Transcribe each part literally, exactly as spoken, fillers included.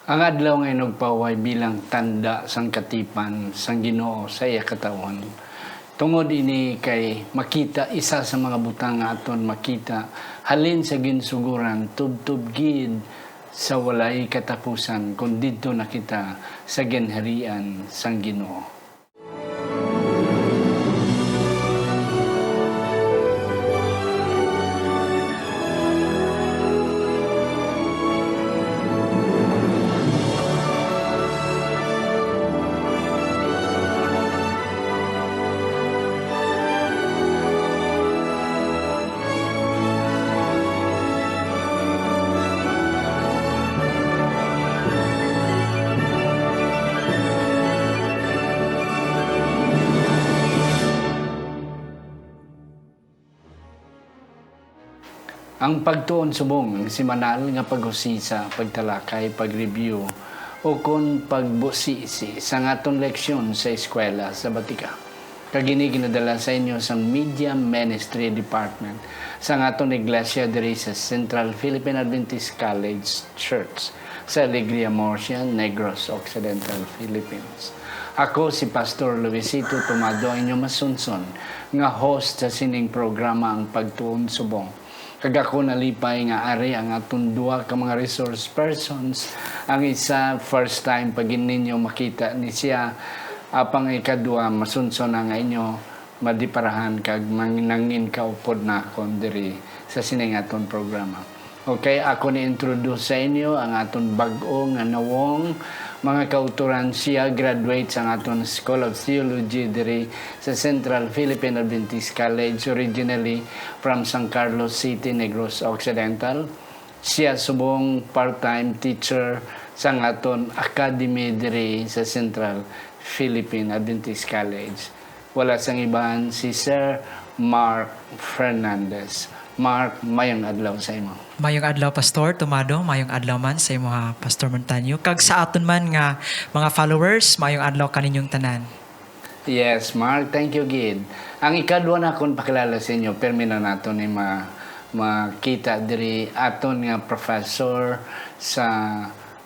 Ang adlaw nga inugpahuway bilang tanda sang katipan sang Ginoo sa iya katawhan. Tungod ini kay makita isa sa mga butang nga aton makita halin sa ginsugoran tubtob gid sa walay katapusan kon didto na kita sa ginharian sang Ginoo. Ang pagtuon subong ang semanal nga pag-usisa, pagtalakay, pag-review, ukon pagbusisi sang aton leksyon sa eskwela sa batika. Kag ini ginadala sa inyo sang Media Ministry Department sang aton iglesia diri sa Central Philippine Adventist College Church sa Alegria, Murcia, Negros Occidental, Philippines. Ako si Pastor Luisito Tomado, ang inyo masunson nga host sa sining programa, Ang Pagtuon Subong. Kag ako nalipay nga ari ang aton duha ka mga resource persons, ang isa first time pa gid ninyo makita ni siya, apang ikaduha masunson na nga inyo madiparahan kag mang-, nangin kaupod nakon diri sa sining aton programa. Okay, ako ni introduce sa inyo ang aton bag-o nga nawong, mga kautoran. Siya graduate sang aton School of Theology diri sa Central Philippine Adventist College, originally from San Carlos City, Negros Occidental. Siya subong part-time teacher sang aton academy diri sa Central Philippine Adventist College. Wala sang iban, si Sir Mark Fernandez. Mark, mayong adlaw sa imo. Mayong adlaw, Pastor Tomado. Mayong adlaw man sa imo, ha, Pastor Montaño. Kag sa aton man nga mga followers, mayong adlaw kaninyong tanan. Yes, Mark, thank you gid. Ang ikadwa nakon pakilala sa inyo, permi na nato ni ma-, makita diri aton nga professor sa,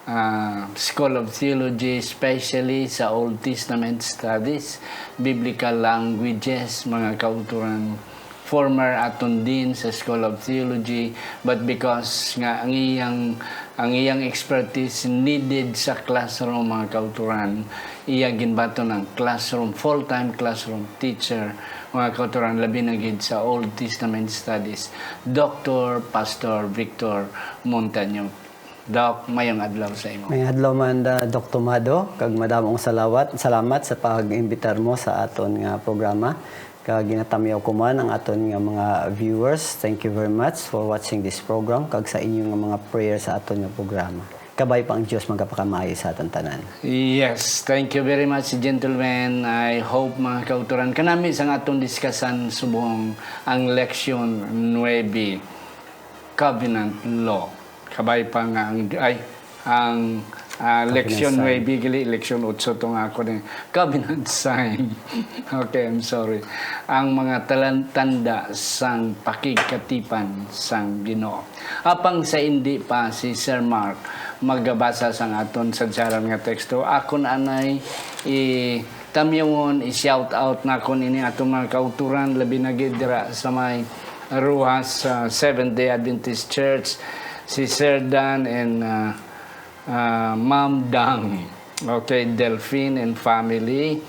ah, School of Theology, especially sa Old Testament Studies, Biblical Languages, mga kautoran, former aton dean sa School of Theology, but because nga ang iyang, ang iyang expertise needed sa classroom, mga kautoran, iya ginbaton ang classroom, full-time classroom teacher, mga kautoran, labi na gid sa Old Testament Studies, Doctor Pastor Victor Montaño. Doc, mayong adlaw sa imo. May adlaw man, da, Doc Tomado, kag madamo ang salawat, salamat sa pag-imbitar mo sa aton nga programa. Kag ginatamyaw ko man ang aton nga mga viewers. Thank you very much for watching this program, kag sa inyo nga mga prayer sa aton nga programa. Kabay pa ang Dios magapakamaayo sa aton tanan. Yes, thank you very much, gentlemen. I hope, mga kautoran, kanami sang aton diskasan subong ang leksyon nuebe, Covenant Law. Kabay pa nga ang, ay, ang, ah, Covenant leksyon sign. Nuebe, gali, leksyon otso to nga ako ni. Covenant sign. Okay, I'm sorry. Ang mga talan-, tanda sang pakigkatipan sang Ginoo. Apang sa indi pa si Sir Mark magabasa sang aton sadsaran nga teksto, akon anay i-, tamyawon, i-shout out nakon ini atong mga kautoran, labi na gid dira sa may Roxas, ah, Seventh Day Adventist Church, si Sir Dan and, ah, ah, Ma'am Dang. Okay, Delphine and family,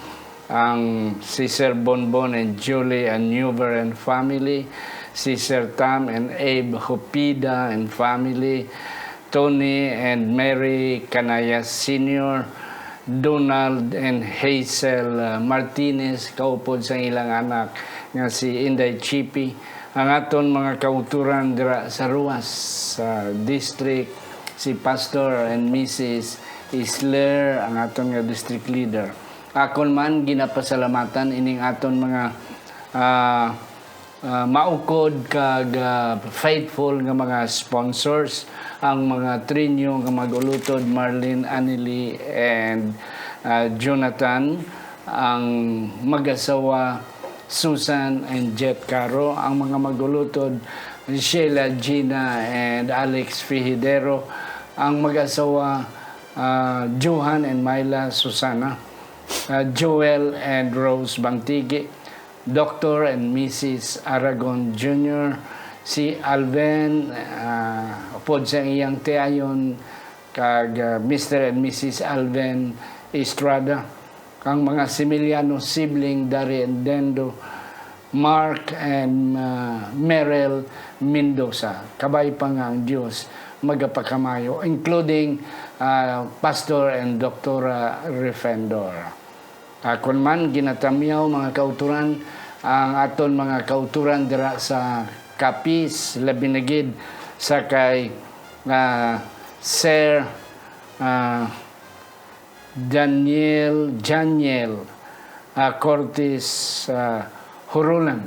ang si Sir Bonbon and Julie and Newver and family, si Sir Tam and Abe Hupida and family, Tony and Mary Canaya Senior, Donald and Hazel, uh, Martinez, kaupod sang ilang anak nga si Inday Chippy, ang aton mga kautoran dira sa Roxas, sa district, si Pastor and Missus Isler, ang aton nga district leader. Akon man ginapasalamatan ining aton mga, ah, ah, maukod kag, ah, faithful nga mga sponsors, ang mga trinyo nga mag-ulutod, Marlene, Anili, and, ah, Jonathan, ang mag-asawa, Susan and Jet Caro, ang mga mag-ulutod, Sheila, Gina, and Alex Fijidero, ang mag-asawa, ah, Johan and Myla Susana, ah, Joel and Rose Bantigi, Doctor and Missus Aragon Junior, si Alvin, ah, upod sa iyang tiayon, kag, ah, Mister and Missus Alvin Estrada, ang mga Similiano sibling, Dari and Dendo, Mark and, ah, Merel Mendoza. Kabay pa nga ang Dios magapakamayo, including, ah, Pastor and Doktora Refendor. Akon man ginatamyaw, mga kauturan, ang aton mga kauturan dira sa Capiz, labi na gid sa kay, ah, Sir, ah, Daniel, Janiel, ah, Cortez, ah, Hurulan,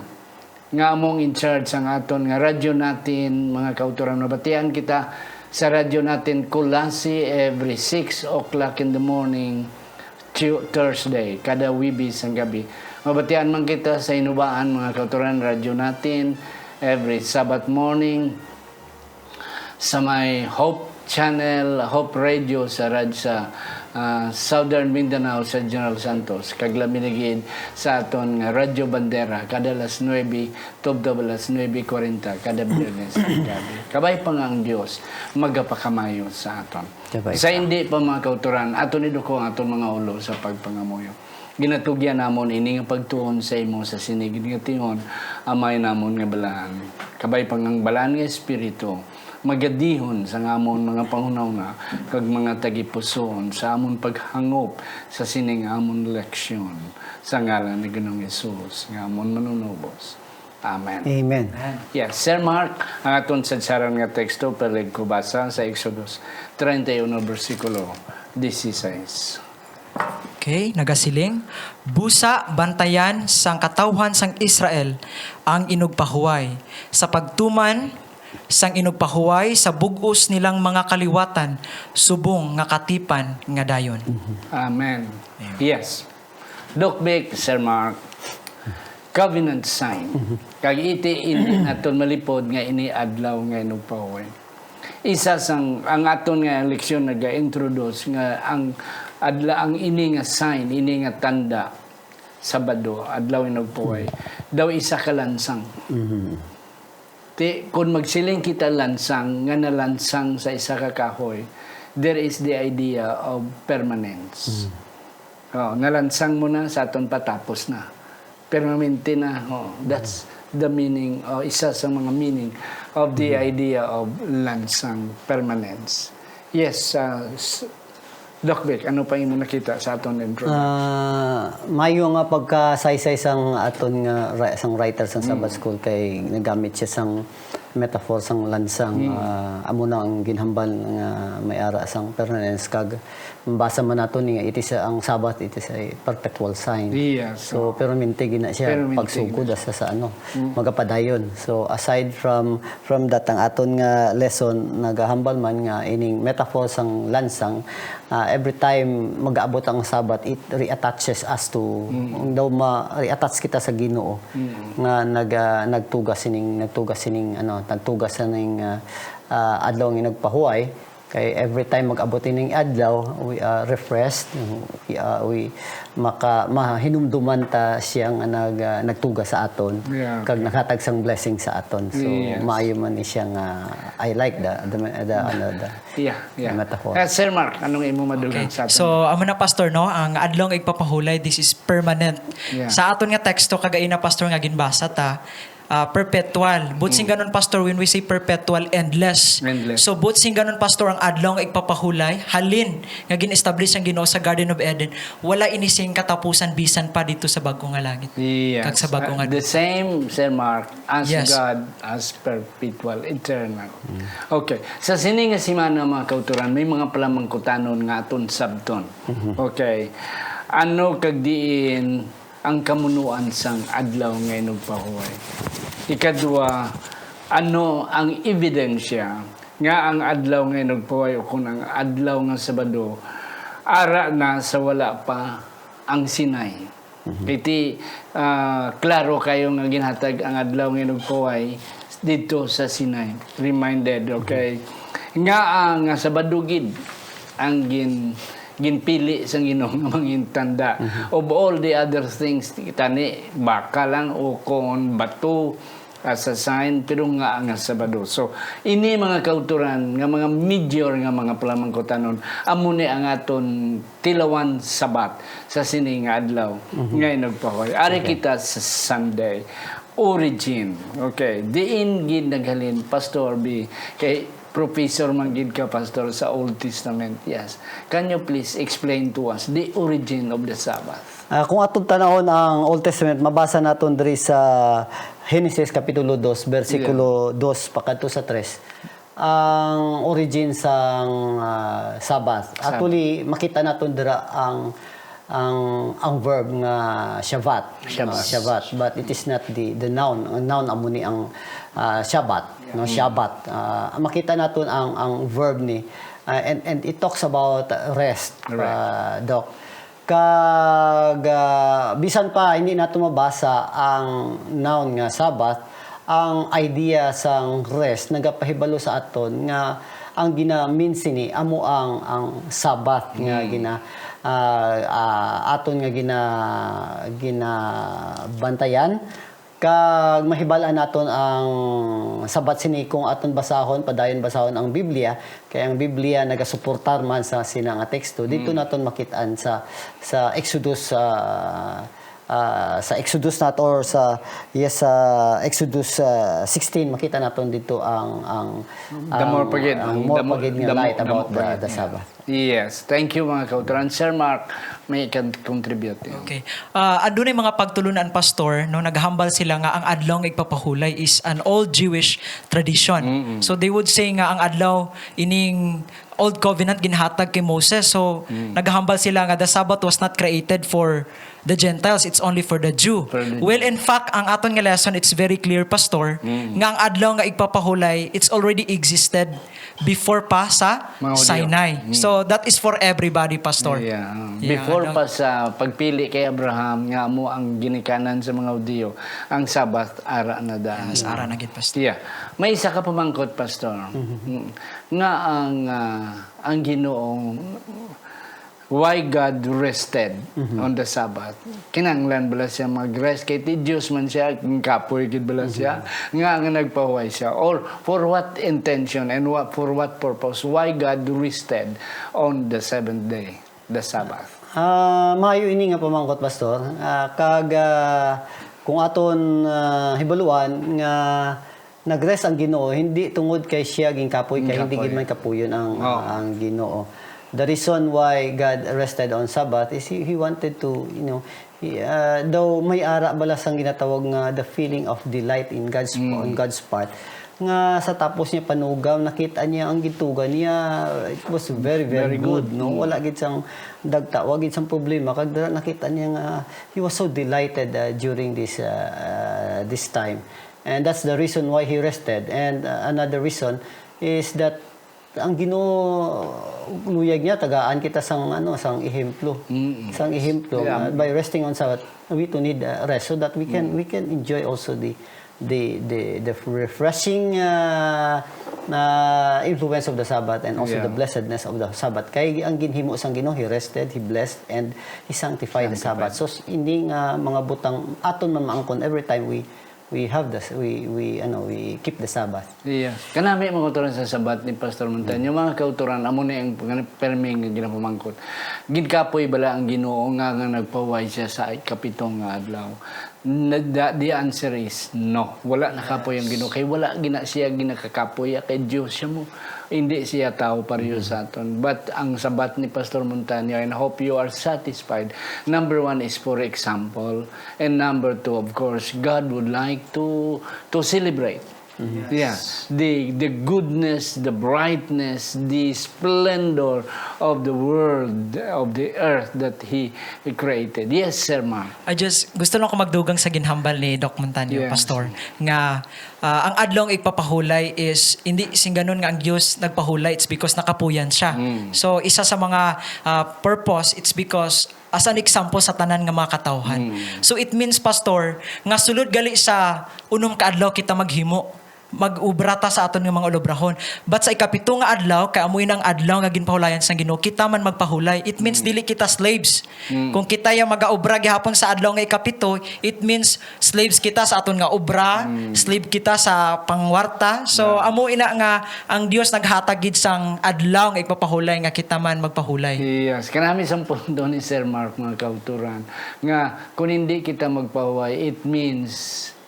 nga among in charge sang aton nga Radyo Natin, mga kauturan. Mabatian kita sa Radyo Natin Culasi every six o'clock in the morning, Tu-, Thursday, kada Webes sang gabi. Mabatian man kita sa Hinubaan, mga kauturan, Radyo Natin every Sabbath morning, sa may Hope Channel, Hope Radio sa rad-, sa, ah, Southern Mindanao, sa General Santos, kag labi na gid sa aton nga Radyo Bandera, kada alas nuebe, tubtob alas nuebe kwarenta, kada Biyernes nga gabi. Kabay pa nga ang Dios magapakamayo sa aton. Kabay Sa pa. Hindi pa, mga kauturan, aton iduko ang aton mga ulo sa pagpangamuyo. Ginatugyan namon ini nga pagtuon sa imo sa sini gid nga tion, Amay namon nga balaan. Kabay pa nga ang balaan nga Espiritu magadihon sa nga amon mga panghunahuna kag mga tagipusoon sa amon paghangop sa sining amon leksyon, sa ngalan ni Ginoong Jesus nga amon Manunubos. Amen. Amen. Yes, Sir Mark, ang aton sadsaran nga teksto, pwede ko basa sa Exodus treinta y uno, bersikulo dieciséis. Okay, nagasiling, "Busa bantayan sang katawhan sang Israel ang inugpahuway, sa pagtuman sang inugpahuway sa bug-os nilang mga kaliwatan, subong nga katipan nga dayon." Amen. Amen. Yes. Doc Vic, Sir Mark, covenant sign. Mhm. Kag iti, hindi naton malipod nga ini adlaw nga inugpahuway. Isa sang, ang aton nga leksyon naga-introduce nga ang adla-, ang ini nga sign, ini nga tanda, Sabado, adlaw inugpahuway, Mhm. daw isa ka lansang. Mhm. Ti, kung magsiling kita lansang, nga nalansang sa isa ka kahoy, there is the idea of permanence. Mm. Oh, nalansang mo na, sa aton patapos na. Permanente na. Oh, that's Mm. the meaning, oh, isa sa mga meaning of the Mm. idea of lansang, permanence. Yes, uh, s-, Doc Vic, ano pa imo nakita sa aton intro? Ah, mayo nga pagkasaysay sang aton nga ra-, sang writer sang Sabbath Mm. School kay nagamit siya sang metaphor sang lansang, Mm. ah, amo na ang ginhambal nga may ara sang permanence kag mabasa man nato ni nga it is a, ang Sabbath, it is a perpetual sign. Yes. So, permanente gina siya Permanente pagsugod gina. Sa, sa ano, Mm. magapadayon. So, aside from From that, ang aton nga lesson nagahambal man nga ining metaphor sang lansang, ah, every time mag-abot ang Sabbath, it reattaches us to, Mm. daw ma-reattach kita sa Ginoo Mm. nga nag-, ah, nagtugas sining, nagtugas sining, ano, nagtugas sining, ah, ah, adlaw nga nagpahuway. Kay every time mag-abot ining adlaw, we are refreshed, we, ah, we maka-, mahinumduman ta siya nga nag-, ah, nagtugas sa aton, Yeah, kag okay. naghatag sang blessing sa aton. So, Yes. maayo man ni siya nga, I like the, the, the, ano, the, Yeah, yeah. the metaphor. Ah, Sir Mark, anong imo madugang Okay. sa aton? So, amo na, Pastor, no? Ang adlaw nga igpapahulay, this is permanent. Yeah. Sa aton nga teksto, kagaina, Pastor, nga ginbasa ta, ah, perpetual. But sing Mm. ganun, Pastor, when we say perpetual, endless. Endless. So, but sing ganun, Pastor, ang adlaw nga igpapahulay, halin nga gin-establish ang Ginoo sa Garden of Eden, wala ini sing katapusan bisan pa dito sa bag-o nga langit. Yes. Kag sa bag-o Uh, nga the duta. Same, Sir Mark, as Yes. God, as perpetual, eternal. Mm. Okay. Sa sini nga semana, mga kauturan, may mga palamangkutanon nga aton sabton. Mhm. Okay. Ano kag diin ang kamunuan sang adlaw nga inugpahuway? Ikadua, ano ang ebidensya nga ang adlaw nga inugpahuway ukon ang adlaw nga Sabado ara na sa wala pa ang Sinai? Mhm. Iti, ah, klaro kayo nga ginhatag ang adlaw nga inugpahuway didto sa Sinai. Reminded, Mhm. okay? Nga ang, ah, Sabado gid ang gin-, ginpili sang Ginoo nga mangin tanda. Mhm. Of all the other things, tani, baka lang o kon bato as a sign, pero nga nga Sabado. So, ini mga kautoran nga mga major nga mga palamangkutanon, amo ni ang aton tilawan Sabat sa sini nga adlaw Mhm. nga inugpahuway. Ari Okay. kita sa Sunday. Origin. Okay. Diin gid naghalin, Pastor B? Kay professor man gid ka, Pastor, sa Old Testament. Yes. Can you please explain to us the origin of the Sabbath? Ah, kung atong tanawon ang Old Testament, mabasa naton diri sa Genesis Kapitulo dos, bersikulo dos pakadto sa tres, ang origin sang, ah, Sabbath. Sabbath. Actually, makita naton dira ang, ang, ang verb nga Shabbat. Shabbat. Ah, Shabbat, but it is not the, the noun. Ang noun amo ni ang, ah, Shabbat, no? Mm. Shabbat. Ah, makita naton ang, ang verb ni, ah, and, and it talks about rest, Correct. ah, Doc. Kag, ah, bisan pa hindi nato mabasa ang noun nga Sabbath, ang idea sang rest nagapahibalo sa aton nga ang gina-mean sini amo ang, ang Sabbath nga Mm. gina-, ah, ah, aton nga gina-, ginabantayan. Kag mahibal-an naton ang Sabbath sini kung aton basahon, padayon basahon ang Biblia, kay ang Biblia nagasuportar man sa sina nga teksto. Dito Mm. naton makit-an sa, sa Exodus, ah, ah, sa Exodus nat-, or sa, yes, sa Exodus, ah, sixteen, makita naton dito ang, ang, The more ang, pa gid, ang ang more the mo-, pa gid nga the mo-, light the about more pa the, gid, the yeah. Sabbath. Yes. Thank you, mga kautoran. Sir Mark, may can contribute. Okay. Ah, adunay mga pagtulun-an, Pastor, no, naghambal sila nga ang adlaw nga igpapahulay is an old Jewish tradition. Mm-mm. So, they would say nga ang adlaw ining Old Covenant ginhatag kay Moses. So, Mm. naghambal sila nga the Sabbath was not created for the Gentiles, it's only for the Jew. For the Well, Jew. in fact, ang aton nga lesson, it's very clear, Pastor, Mm. nga ang adlaw nga igpapahulay, it's already existed before pa sa Mga Hudyo. Sinai. Mm. So, that is for everybody, Pastor. Yeah. Yeah, Before ano? pa sa pagpili kay Abraham, nga amo ang ginikanan sa mga Hudyo, ang Sabbath ara na daan. Yes, ara na gid, Pastor. Yeah. May isa ka pamangkot, Pastor. Mhm. Mm. Nga ang, ah, ang Ginoo, why God rested Mhm. on the Sabbath? Kinahanglan bala siya mag-rest? Kay ti Dios man siya, kapoy gid bala siya? Mhm. Nga, nga nagpahuway siya? Or for what intention and what, for what purpose? Why God rested on the seventh day, the Sabbath? Ah, maayo ini nga pamangkot, Pastor. Ah, kag, ah, kung aton, ah, hibaluan nga nag-rest ang Ginoo, hindi tungod kay siya ginkapoy, kay hindi Ginkapoy. gid man kapuyon ang, Oh. ang Ginoo. The reason why God rested on Sabbath is he, he wanted to, you know, he, ah, daw may ara bala sang ginatawag nga the feeling of delight in God's, Mm. on God's part. Nga sa tapos niya panugaw, nakita niya ang gintuga niya, it was very, very Very good, good. no? Mm. Wala gid sang dagta, wa gid sang problema. Kag dira nakita niya nga he was so delighted, ah, during this, ah, this time. And that's the reason why he rested. And, uh, another reason is that ang Ginoo, luyag niya, tagaan kita sang, ano, sang ehemplo. Mm. Sang ehemplo, Yeah. uh, by resting on Sabbath, we too need, uh, rest so that we can, Mm. we can enjoy also the, the, the, the refreshing, uh, uh, influence of the Sabbath and also Yeah. the blessedness of the Sabbath. Kay ang ginhimo sang Ginoo, he rested, he blessed, and he sanctified the Sanctified. Sabbath. So, s-, hindi nga mga butang aton man maangkon every time we We have the, we, we, ano, we keep the Sabbath. Iya. Kanami, mga kautoran, sa Sabbath ni Pastor Montaño. Mm. Mga kautoran, amo ni ang pang-, permi nga ginapamangkot. Ginkapoy bala ang Ginoo nga, nga nagpahuway siya sa ikapito nga adlaw? Na, the, the answer is no. Wala nakapoy ang Ginoo. Yes. Kay wala gina siya ginakakapoy, kay Dios siya mo. Hindi siya tao pareho Mm. sa aton. But ang Sabbath ni Pastor Montaño, and I hope you are satisfied. Number one is, for example, And number two, of course, God would like to, to celebrate. Mhm. Yeah. Yes. The, the goodness, the brightness, the splendor of the world, of the earth that He created. Yes, Sir Mark. I just, gusto lang ko magdugang sa ginhambal ni Doc Montaño, Yes. Pastor, nga, ah, ang adlaw nga igpapahulay is, hindi singganon nga ang Dios nagpahulay, it's because nakapuyan siya. Mm. So, isa sa mga, ah, purpose, it's because as an example sa tanan nga mga katawhan. Mm. So, it means, Pastor, nga sulod gali sa unom ka adlaw kita maghimo mag-obra ta sa aton nga mga olobrahon. But sa ikapito nga adlaw, kay amo ina ang adlaw nga ginpahulayan sang Ginoo, kita man magpahulay. It means dili kita slaves. Kung kita ya magaobra gihapon sa adlaw nga ikapito, it means slaves kita sa aton nga obra, slave kita sa pangwarta. So, amo ina nga ang Dios naghatag gid sang adlaw nga igpapahulay nga kita man magpahulay. Yes, kanami sang punto ni Sir Mark, mga kauturan, nga kung hindi kita magpahulay, it means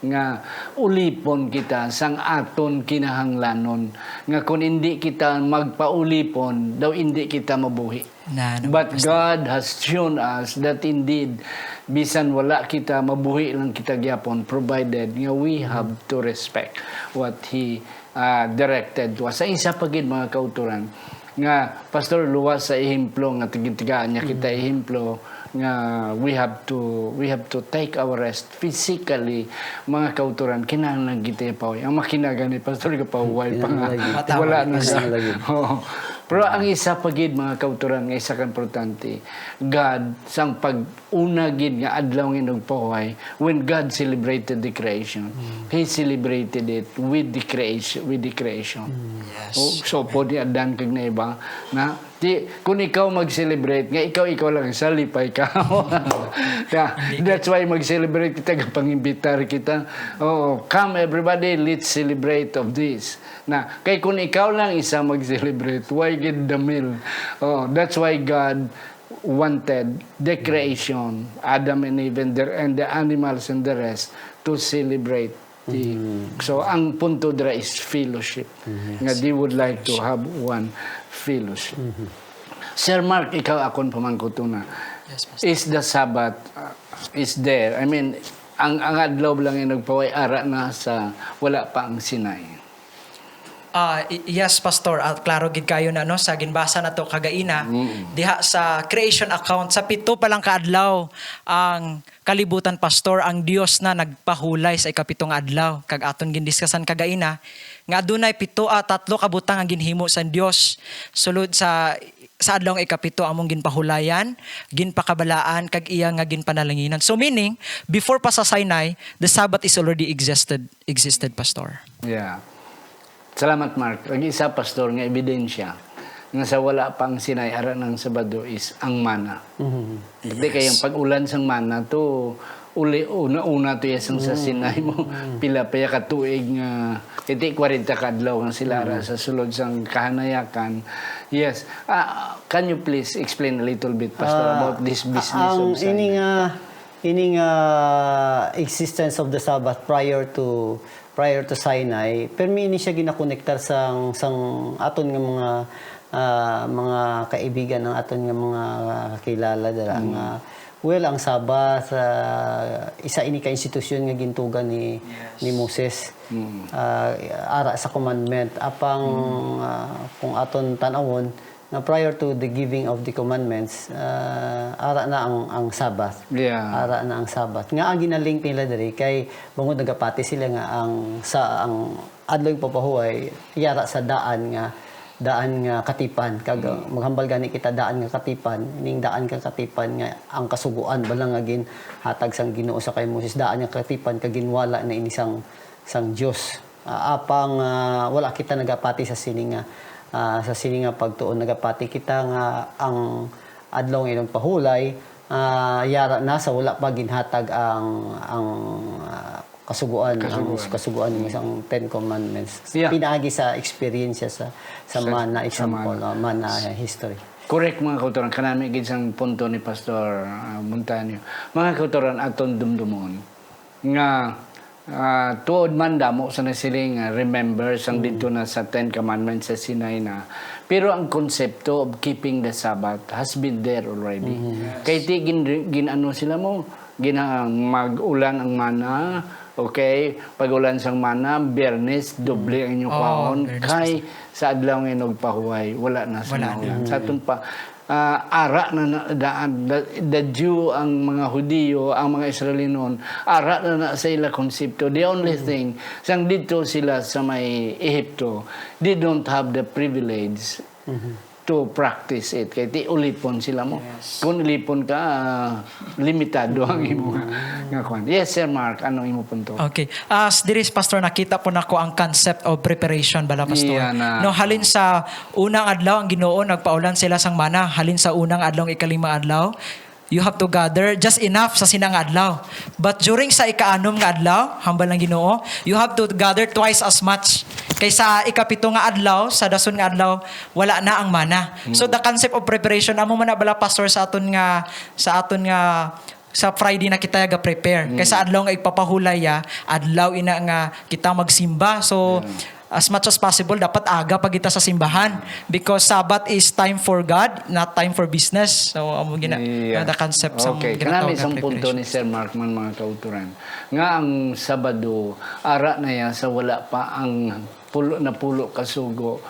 nga ulipon kita sang aton kinahanglanon, nga kon indi kita magpaulipon, daw indi kita mabuhi. Na, no, But Pastor. God has shown us that indeed, bisan wala kita, mabuhi lang kita gyapon, provided nga we have to respect what He, ah, directed to us. Sa isa pa gid, mga kauturan, nga, Pastor, luwas sa ehemplo nga tigitigaan niya kita, ehemplo nga we have to, we have to take our rest physically, mga kauturan, kinahanglan kita pahuway. Ang makina gani, Pastor, kapahuway pa nga. Kinahanglan gid. Wala na siya. Kinahanglan gid. Oo. Pero ang isa pa gid, mga kauturan, nga isa ka importante, God, sang pag-una gid nga adlaw nga nagpahuway, when God celebrated the creation, He celebrated it with the creation, with the creation. Yes. Oh, so, pwede adan kag na iba, na, di, kung ikaw mag-celebrate, nga ikaw, ikaw lang, salipay ka. Yeah, that's why mag-celebrate kita, kapangimbitar kita. Oh, come everybody, let's celebrate of this. Na, kay kung ikaw lang isa mag-celebrate, why gid the meal? Oh, that's why God wanted the creation, Adam and Eve, and the, and the animals and the rest to celebrate. The, so, ang punto dira is fellowship. Nga they would like to have one fellowship. Sir Mark, ikaw akon pamangkutuna. Yes, Pastor. Is the Sabbath, uh, is there? I mean, ang, ang adlaw lang yung nagpaway ara na sa wala pa ang Sinai. Ah, y-, yes, Pastor. Ah, klaro gid kayo na, no, sa ginbasa nato kagaina, diha sa creation account, sa pito pa lang ka adlaw ang kalibutan, Pastor, ang Dios na nagpahulay sa ikapito nga adlaw. Kag aton gindiskasan kagaina nga adunay pito, ah, tatlo ka butang ang ginhimo sang Dios sulod sa, sa adlaw nga ikapito, among ginpahulayan, ginpakabalaan, kag iya nga ginpanalanginan. So, meaning, before pa sa Sinai, the Sabbath is already existed, existed, Pastor. Yeah. Salamat, Mark. Ang isa, Pastor, nga ebidensya nga sa wala pa ang Sinai, ara ng Sabado is ang mana. Mhm. Hindi kay ang pag-ulan sang mana to, uli, una-una to, yes, ang sa Sinai mo. Pila pa ya ka tuig nga, iti kwarenta ka adlaw nga sila ara sa sulod sang kahanayakan. Yes. Ah, can you please explain a little bit, Pastor, Ah, about this business ang of Sinai? Ining, ah, ining, ah, existence of the Sabbath prior to, prior to Sinai, permi ini siya ginakonektar sang, sang aton nga mga, ah, mga kaibigan, ang aton nga mga kakilala dira nga, well, ang Sabbath, ah, isa ini ka institusyon nga gintuga ni, ni Moses, ah, ara sa commandment. Apang, ah, kung aton tan-awon, nga prior to the giving of the commandments, ah, ara na ang, ang Sabbath. Yeah. Ara na ang Sabbath. Nga ang ginalink nila diri kay bangod nagapati sila nga ang sa, ang adlaw papahuway yara sa daan nga, daan nga katipan. Kag, ah, maghambal gani kita daan nga katipan, ning daan nga katipan nga ang kasugoan bala nga ginhatag sang Ginoo sa kay Moses, daan nga katipan kag ginwala na ini sang, sang Dios. Ah, apang, ah, wala kita nagapati sa sini nga, ah, sa sini nga pagtuon. Nagapati kita nga ang adlaw nga ilang pahulay, ah, yara na sa wala pa ginhatag ang, ang, ah, kasugoan, ang Kasugoan. kasugoan, Mm. sang Ten Commandments. Yeah. Pinaagi sa eksperyensya sa, sa Sa, mana sa example, mana. ah, mana history. Correct, mga kautoran. Kanami gid sang punto ni Pastor, ah, Montaño. Mga kautoran, aton dumdumon nga, ah, tuod man damo sa nasiling, ah, remember sang Mm. didto na sa Ten Commandments sa Sinai na. Pero ang konsepto of keeping the Sabbath has been there already. Mm. Yes. Kay ti gin-, gin-ano sila mo, gina-, mag-ulan ang mana, okay? Pag-ulan sang mana, Biyernes, doble ang inyong Oh, kwaon. Biyernes Kay pa sa sa adlaw nga nagpahuway, wala na sa Wala na. maulan. Sa aton pa, ah, ara na, na daan, the, the Jew, ang mga Hudiyo, ang mga Israelinon, ara na, na sa ila konsepto. The only Mm. thing, sang didto sila sa may Ehipto, they don't have the privilege Mhm. to practice it. Kay ti ulipon sila mo. Yes. Kung ulipon ka, ah, limitado ang imo nga, nga kwan. Yes, Sir Mark, anong imo punto? Okay. As diri, Pastor, nakita po nako ang concept of preparation, bala, Pastor. Iya na. No, halin sa unang adlaw, ang Ginoo nagpaulan sila sang mana. Halin sa unang adlaw, ikalima adlaw, you have to gather just enough sa sina nga adlaw. But during sa ikaanom nga adlaw, hambal ng Ginoo, you have to gather twice as much. Kay sa ikapito nga adlaw, sa dason nga adlaw, wala na ang mana. So, the concept of preparation, amo man na bala, Pastor, sa aton nga, sa aton nga, sa Friday na kita ga-prepare. Kay sa adlaw nga igpapahulay ya, adlaw ina nga kita magsimba. So, as much as possible, dapat aga pa kita sa simbahan. Because Sabbath is time for God, not time for business. So, amo gina, Yeah. the concept sang Okay, ginatawag kanami nga isang punto preparation. ni Sir Mark man, mga kauturan, nga ang Sabado, ara na ya sa wala pa ang pulo na pulo ka sugo,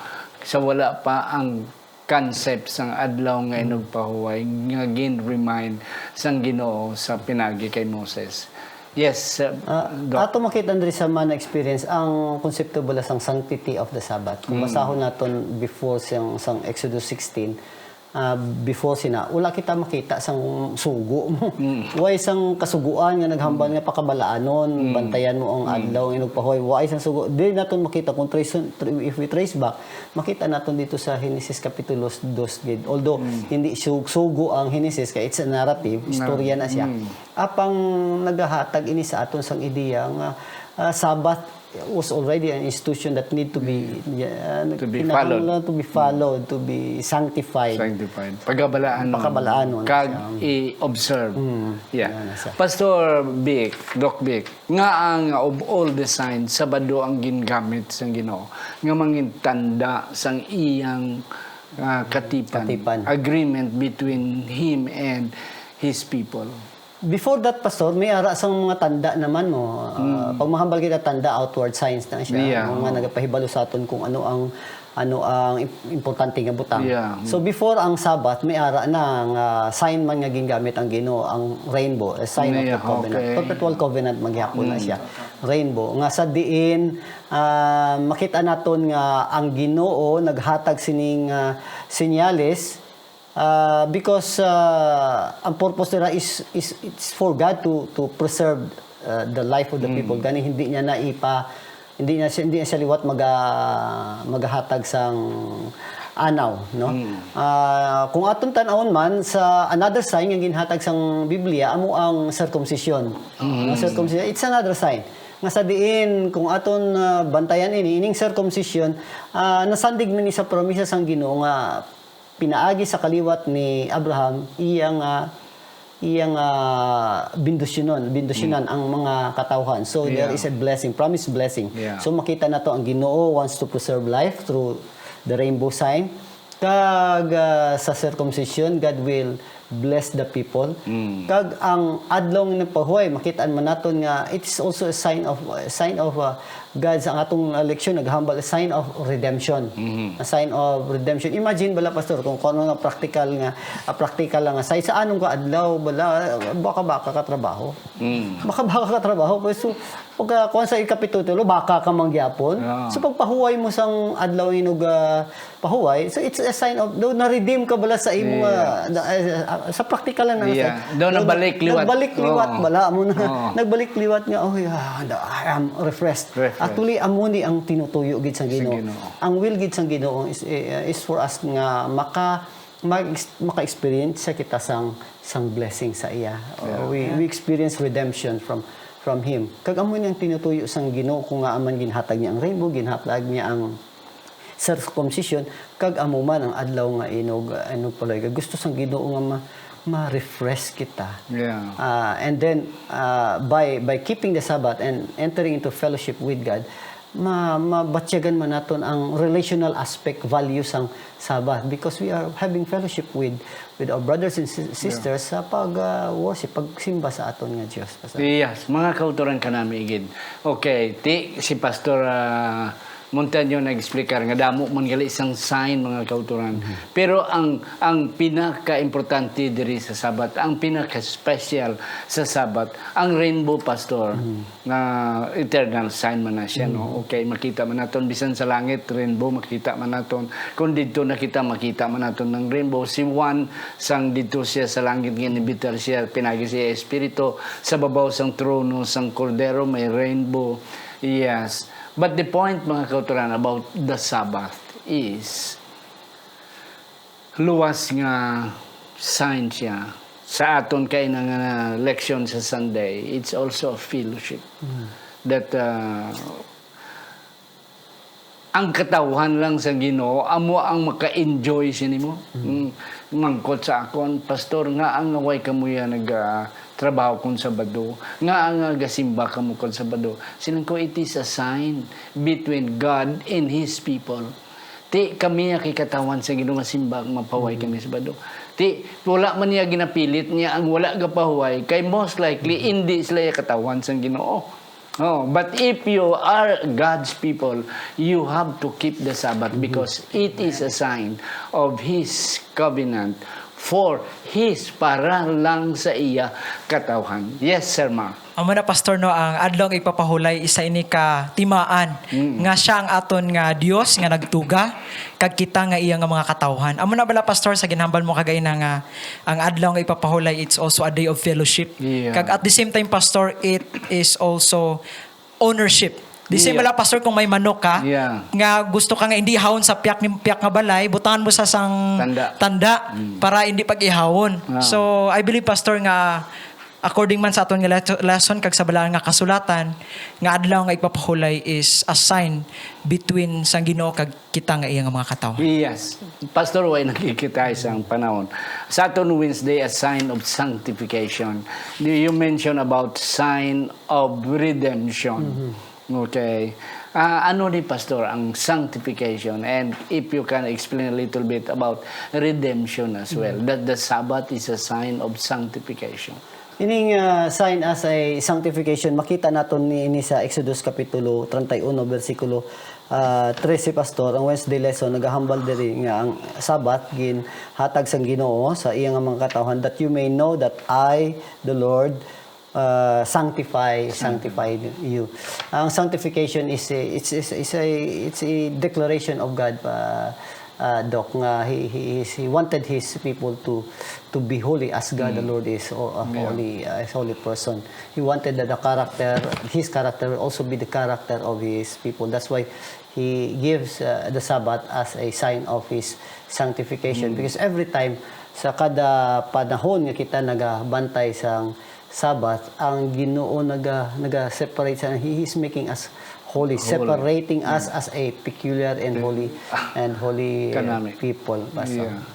sa wala pa ang concept sang adlaw nga inugpahuway nga gin-remind sang Ginoo sa pinaagi kay Moses. Yes, uh, Ah, Doc. ato makita diri sa mana experience ang konsepto bala sang sanctity of the Sabbath. Kung Mm. basahon naton before sang, sang Exodus sixteen, ah, before sina, wala kita makita sang sugo mo. Mm. Way sang kasuguan nga naghambal Mm. nga pakabalaanon, Mm. bantayan mo ang Mm. adlaw nga inugpahuway. Way sang sugo. Di naton makita kung trace, tra-, if we trace back, makita naton dito sa Genesis Kapitulo dos gid. Although, Mm. hindi sug-, sugo ang Genesis, kay it's a narrative, Na-, istorya na siya. Mm. Apang nagahatag ini sa aton sang ideya nga, ah, Sabbath was already an institution that need to be, Mm. yeah, To be kinahanglan followed. to be Mm. followed, to be sanctified. Sanctified. Pagabalaanon. Pagabalaanon Kag siya. i-observe. Mm. Yeah. Yan na siya. Pastor Vic, Doc Vic, nga ang of all the signs, Sabado ang gingamit sang Ginoo nga mangin tanda sang iyang, ah, katipan. Katipan. Agreement between him and his people. Before that, Pastor, may ara sang mga tanda naman mo. Ah, Mm. pag mahambal kita tanda, outward signs na siya. Yeah. Mga nagapahibalo sa aton kung ano ang, ano ang im-, importante nga butang. Yeah. So, before ang Sabbath, may ara na nga sign man nga gingamit ang Ginoo, ang rainbow, a sign of the Yeah, covenant. okay. Perpetual covenant man gihapon na Mm. siya. Rainbow. Nga sa diin, ah, makita naton nga ang Ginoo naghatag sining, ah, senyales Ah, because, ah, ang purpose nila is, is, it's for God to, to preserve, ah, the life of the Mm. people. Gani hindi niya na ipa-, hindi na siya, hindi na siya liwat maga-, magahatag sang anaw, no? Mm. Ah, kung aton tan-awon man, sa another sign nga ginhatag sang Biblia, amo ang circumcision. Mm. Ang circumcision, it's another sign. Nga sa diin, kung aton, ah, bantayan ini, ining circumcision, ah, nasandig man ni sa promisa sang Ginoo nga pinaagi sa kaliwat ni Abraham, iya nga, iya nga bendisyonon, bendisyonan Mm. ang mga katawhan. So, there Yeah. is a blessing, promised blessing. Yeah. So, makita nato ang Ginoo wants to preserve life through the rainbow sign. Kag, ah, sa circumcision, God will bless the people. Mm. Kag ang adlaw nga nagpahuway, makitaan man naton nga it's also a sign of, a sign of, ah, God's, ang atong, ah, leksyon, naghambal, a sign of redemption. Mhm. A sign of redemption. Imagine bala, Pastor, kung, kung ano nga practical nga, ah, practical lang nga sign. Sa anong ka adlaw, bala, baka-baka ka trabaho. Mm. Baka-baka ka trabaho. Pero so, pagka, kung sa ikapitulo, baka ka mangyapon. Ah. So, pagpahuway mo sang adlaw inog, ah, pahuway. So, it's a sign of, daw na-redeem ka bala sa imo nga, Yes. da-, eh, ah, sa praktikal lang na Yeah. sa, Daw daw nabalik na-, liwat. Nagbalik liwat Oo. bala, amo na. Oo. Nagbalik liwat nga, "Oh, yeah, da-, I am refreshed." Refreshed. Actually, amo ni ang tinutuyo gid sa Sa Ginoo. Ginoo. Ang will gid sa Ginoo is, eh, is for us nga maka-, mag-, maka-experience sa kita sang, sang blessing sa iya. Yeah. We, Yeah. we experience redemption from, from Him. Kag amo ni ang tinutuyo sang Ginoo kung nga man ginhatag niya ang rainbow, ginhatag niya ang circumcision, kag amo man ang adlaw nga inog, ah, inog paloy. Kag gusto sang Ginoo nga ma-, ma-refresh kita. Yeah. Ah, and then, ah, by, by keeping the Sabbath and entering into fellowship with God, ma-, mabatyagan man naton ang relational aspect, value sang Sabbath, because we are having fellowship with, with our brothers and sis-, Yeah. sisters sa pag, ah, worship, pagsimba sa aton nga Dios. Pastor. Yes, mga kauturan kanami gid. Okay, ti, si Pastor, ah, Montaño nag-explicar nga damo man gali sang sign, mga kauturan. Pero ang, ang pinaka-importante diri sa Sabbath, ang pinaka-special sa Sabbath, ang rainbow, Pastor, nga eternal sign man na siya, no? Okay, makita man naton bisan sa langit, rainbow, makita man naton. Kung didto na kita, makita man naton ang rainbow. Si Juan, sang didto siya sa langit, nga inimbitar siya, pinagi siya Espiritu, sa babaw sang trono sang Kordero may rainbow. Yes. But the point, mga kauturan, about the Sabbath is, luwas nga sign siya sa aton kay nga leksyon sa Sunday. It's also a fellowship that, uh, ang katawhan lang sa Ginoo amo ang maka-enjoy sini mo. Mm. Mangkot sa akon, "Pastor, nga ang way kamo ya nag, ah, trabaho kon Sabado, nga ang, ah, gasimba kamo kon Sabado?" Siling ko, "It is a sign between God and His people." Ti kami ya kay katawhan sa Ginoo nga simba, mapahuway kami Sabado. Ti wala man niya ginapilit niya ang wala gapahuway, kay most likely indi sila ya katawhan sang Ginoo. Oh, but if you are God's people, you have to keep the Sabbath because it is a sign of His covenant for His, para lang sa iya katawhan. Yes, Sir Mark. Amo na, Pastor, no, ang adlaw nga igpapahulay, isa ini ka timaan Mm. nga siya ang aton nga Dios nga nagtuga, kag kita nga iya nga mga katawhan. Amo na bala, Pastor, sa ginhambal mo kagay na nga ang adlaw nga igpapahulay, it's also a day of fellowship. Yeah. Kag at the same time, Pastor, it is also ownership. Di same Yeah. bala, Pastor, kung may manok ka, Yeah. nga gusto ka nga hindi ihawon sa piyak ni, piyak nga balay, butangan mo sa sang Tanda. tanda Mm. para hindi pag-ihawon. Ah. So, I believe, Pastor, nga according man sa aton nga le-, lesson kag sa Balaan nga Kasulatan, nga adlaw nga igpapahulay is a sign between sang Ginoo kag kita nga iya nga mga katawhan. Yes. Pastor, way nakikita isang panahon. Sa aton Wednesday, a sign of sanctification. You mention about sign of redemption. Mm-hmm. Okay. Ah, ano ni, Pastor, ang sanctification? And if you can explain a little bit about redemption as well, Mm-hmm. that the Sabbath is a sign of sanctification. Ining, ah, sign as a sanctification, makita naton ni ini sa Exodus Kapitulo treinta y uno, bersikulo, ah, trese, Pastor. Ang Wednesday lesson nagahambal diri nga ang Sabbath ginhatag sang Ginoo sa iya nga mga katawhan, "That you may know that I, the Lord, ah, sanctify, sanctify you." Ang sanctification is a, it's, it's, it's a, it's a declaration of God, pa, ah, Doc, nga he, he, is, he wanted his people to, to be holy as God the Mm. Lord is ho-, a Yeah. holy, uh, is holy person. He wanted that the character, his character will also be the character of his people. That's why he gives, uh, the Sabbath as a sign of his sanctification. Mm. Because every time, sa kada panahon nga kita nagabantay sang Sabbath, ang Ginoo naga-, naga-separate sa, he is making us holy, Holy. separating us Mm. as a peculiar and Mm. holy, and holy, uh, Kanami. people, Pastor. Yeah.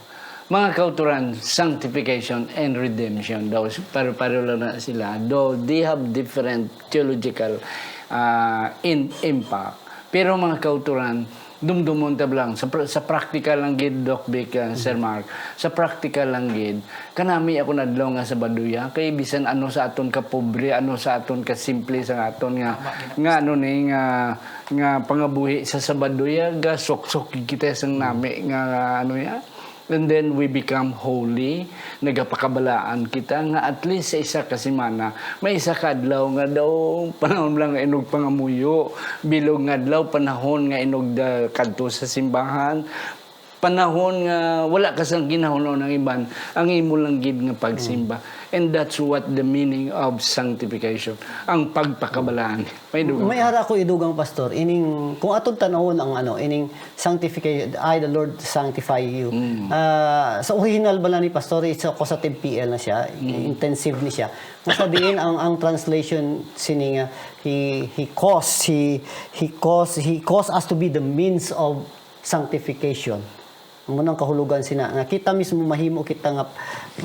Mga kauturan, sanctification and redemption daw, pareho-pareho lang na sila, though they have different theological, ah, in-, impact. Pero mga kauturan, dumdumon ta lang sa pr-, sa practical lang gid, Doc Vic, ah, Sir Mhm. Mark, sa practical lang gid, kanami akon adlaw nga Sabado ya, kay bisan ano sa aton kapobre, ano sa aton kasimple sa aton nga, Tama, gid. nga ano ni, nga, nga pangabuhi sa Sabado ya, gasuksok gid kita sang nami nga ano ya. And then we become holy. Nagapakabalaan kita nga at least sa isa ka semana, may isa ka adlaw nga daw panahon lang nga inog pangamuyo, bilog nga adlaw panahon nga inog da-, kadto sa simbahan, panahon nga wala ka sang ginahon-on ang iban, ang imo lang gid nga pagsimba. Mm. And that's what the meaning of sanctification, ang pagpakabalaan. May dugang May ka. ara ko idugang, Pastor, ining, kung aton tanawon ang ano, ining sanctification, "I, the Lord, sanctify you." Mm. Ah, sa original bala ni Pastor, it's a causative P L na siya, Mm. intensive ni siya. Nga sa diin ang, ang translation sini nga, he, he caused, he, he caused, he caused us to be the means of sanctification. Amo nang kahulogan sina, nga kita mismo mahimo kita nga,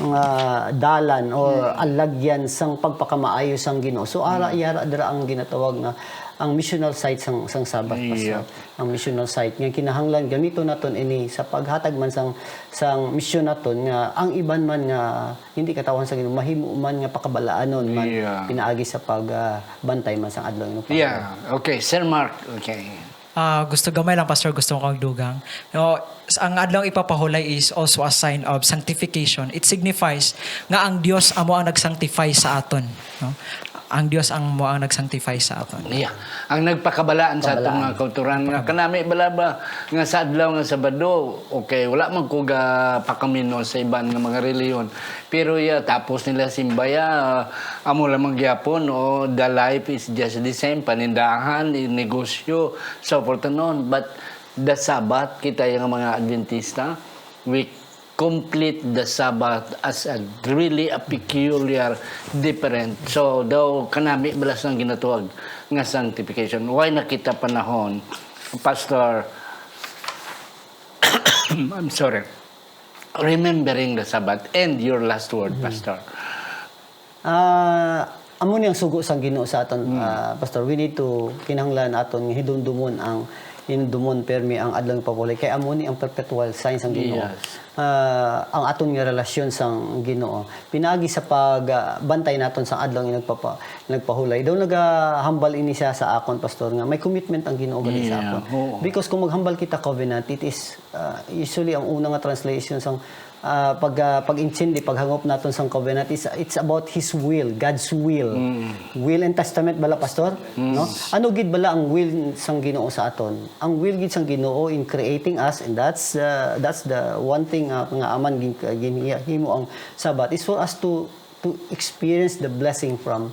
nga dalan or Mm. alagyan sang pagpakamaayo sang Ginoo. So, ara, Mm. yara dira ang ginatawag nga ang missional site sang, sang Sabbath, Pastor. Yep. Ang missional site nga kinahanglan gamiton naton ini sa paghatag man sang, sang misyon naton, nga ang iban man nga hindi katawhan sa Ginoo, mahimo man nga pakabalaanon man Yeah. pinaagi sa pag, ah, bantay man sang adlaw nga Yeah. Okay, Sir Mark. Okay. Ah, gusto gamay lang, Pastor, gusto ko magdugang. No, s- ang adlaw ipapahulay is also a sign of sanctification. It signifies nga ang Dios amo ang nag-sanctify sa aton, no? Ang Dios ang mo ang nag-sanctify sa aton. Yeah. Ang nagpakabalaan sa atong Kabalaan. Mga kauturan nga kanami bala ba nga sa adlaw nga Sabado, okay, wala man ko ga pakamino sa iban nga mga reliyon. Pero ya, tapos nila simbaya, amo lamang gyapon, o the life is just the same, panindahan, negosyo, so forth and on. But the Sabbath, kita yung mga Adventista, we complete the Sabbath as a really a peculiar, different. So, daw kanami bala sang ginatuwag nga sanctification. Why na kita panahon, Pastor? I'm sorry. Remembering the Sabbath and your last word, Pastor. Ah, amo ni ang sugo sang Ginoo sa aton, ah, Pastor. We need to, kinahanglan aton nga hidumdumon ang, hidumdumon permi ang adlaw nga pagpahulay. Kay amo ni ang perpetual sign sang Ginoo. Yes. Ah, ang aton nga relasyon sang Ginoo. Pinaagi sa pag, ah, bantay naton sang adlaw nga nagpapa, nagpahulay. Daw nagahambal ini siya sa akon, Pastor, nga may commitment ang Ginoo gali sa Yeah, akon. Oo. Because kung maghambal kita covenant, it is, ah, usually ang una nga translation sang, ah, pag, ah, pag-intindi, paghangop naton sang covenant is, it's about His will, God's will. Will and testament bala, Pastor? No? Ano gid bala ang will sang Ginoo sa aton? Ang will gid sang Ginoo in creating us, and that's, uh, that's the one thing, uh, nga aman gin, ginhimo ang Sabbath is for us to to experience the blessing from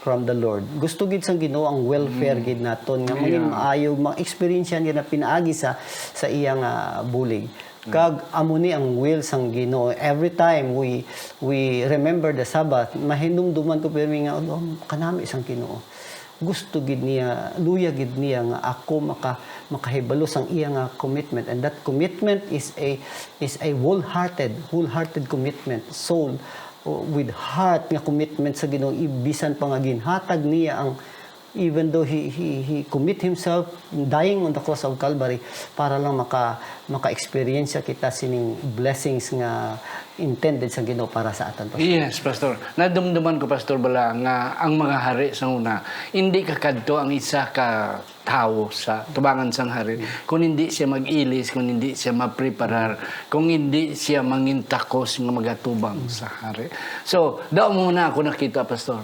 from the Lord. Gusto gid sang Ginoo ang welfare gid naton, nga maging Yeah. maayo, ma-experience niya na pinaagi sa sa iyang, ah, bulig. Kag amo ni ang will sang Ginoo. Every time we we remember the Sabbath, mahinumduman ko pirmi nga, "Oh, kanami sang Ginoo." Gusto gid niya, luya gid niya nga ako maka, makahibalo sang iya nga commitment. And that commitment is a is a wholehearted, wholehearted commitment, soul, with heart nga commitment sa Ginoo, bisan pa nga ginhatag niya ang, even though he, he, he commit himself dying on the cross of Calvary para lang maka, maka-experience kita sining blessings nga intended sa Ginoo para sa aton, Pastor. Yes, Pastor. Nadumduman ko, Pastor, bala nga ang mga hari sa una, hindi kakadto ang isa ka tawo sa tubangan sang hari, kung hindi siya mag-ilis, kung hindi siya mapreparar, kung hindi siya mangintakos nga magatubang sa hari. So, daw mo na ako nakita, Pastor,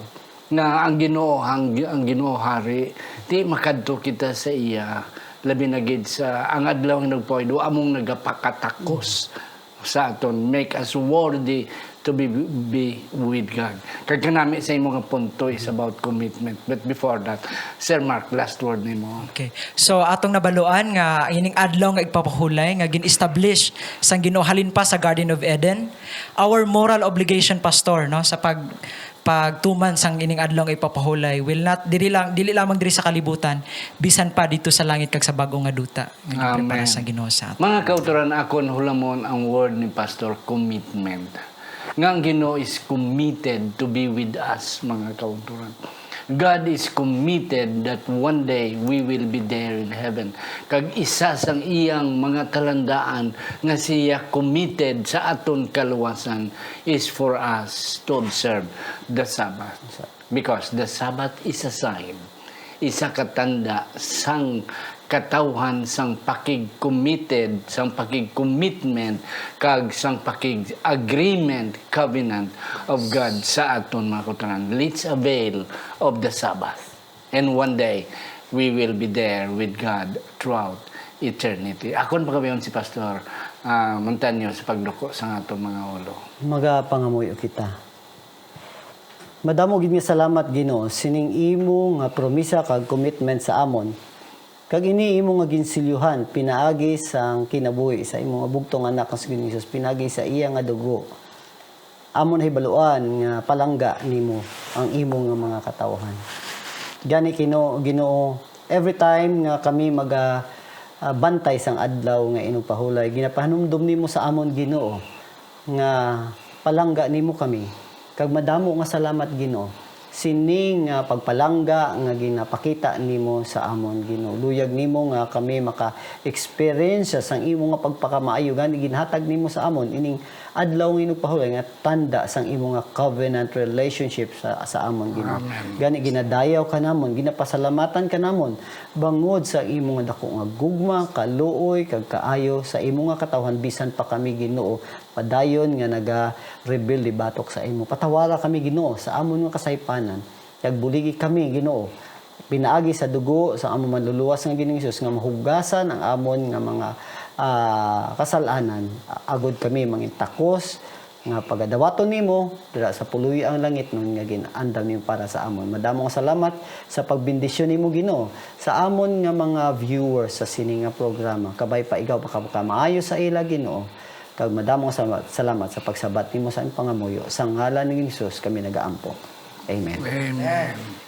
nga ang Ginoo, ang, ang Ginoo hari, di makadto kita sa iya, labi na gid sa ang adlaw nga nagpuyod, among nagapakatakos sa aton, make us worthy to be, be with God. Kag kanami sa imo nga punto is about commitment. But before that, Sir Mark, last word nimo. Okay. So, atong nabaluan nga ining adlaw nga igpapahulay nga gin-establish sang Ginoo halin pa sa Garden of Eden, our moral obligation, Pastor, no, sa pag pagtuman sang ining adlaw nga igpapahulay will not dili lang, dili lamang diri sa kalibutan, bisan pa dito sa langit kag sa bag-o nga duta nga ginprepara Amen. Sang Ginoo sa aton. Mga kautoran, akon hulamon ang word ni Pastor, commitment. Nga ang Ginoo is committed to be with us, mga kautoran. God is committed that one day we will be there in heaven. Kag isa sang iyang mga kalandaan nga siya committed sa aton kaluwasan is for us to observe the Sabbath. Because the Sabbath is a sign, isa ka tanda sang katawhan sang pakig-committed, sang pakig-commitment, kag sang pakig-agreement, covenant of God sa aton mga kautoran. Let's avail of the Sabbath. And one day, we will be there with God throughout eternity. Akon pagabayon si Pastor ah, Montaño sa pagduko sa atong mga ulo. Magapangamuyo kita. Madamo gid nga salamat, Ginoo, sining imo nga promisa kag commitment sa amon. Kag ini imo nga ginsilyuhan pinaagi sang kinabuhi sa imo nga bugtong anak nga si Ginoong Jesus, pinaagi sa iya nga dugo. Amon nahibaluan nga palangga nimo ang imo nga mga katawhan. Gani, Ginoo, Ginoo, every time nga kami maga ah, bantay sang adlaw nga inugpahulay, ginapahanumdom nimo sa amon, Ginoo, nga palangga nimo kami. Kag madamo nga salamat, Ginoo, sining, ah, pagpalangga nga ginapakita nimo sa amon, Ginoo. Luyag nimo nga kami maka-experience sang imo nga pagpakamaayo gani ginhatag nimo sa amon ining adlaw nga inugpahuloy nga tanda sang imo nga covenant relationship sa, sa amon, Ginoo. Amen. Gani ginadayaw ka namon, ginapasalamatan ka namon bangod sa imo nga dako nga gugma, kaluoy, kag kaayo sa imo nga katawhan, bisan pa kami, Ginoo, padayon nga naga-rebelde batok sa imo. Patawara kami, Ginoo, sa amon nga kasaypanan. Kag buligi kami, Ginoo, pinaagi sa dugo sa amon Manluluwas nga Ginoong Jesus, nga mahugasan ang amon nga mga, ah, kasal-anan, agod kami mangin takos nga pagadawaton nimo dira sa puloy-ang langitnon nga gin-andam nimo para sa amon. Madamo nga salamat sa pagbendisyon nimo, Ginoo, sa amon nga mga viewers sa sini nga programa. Kabay pa ikaw makapakamaayo sa ila, Ginoo. Kag madamo nga salamat, salamat sa pagsabat nimo sa amon pangamuyo. Sa ngalan ni Jesus kami nagaampo. Amen. Amen.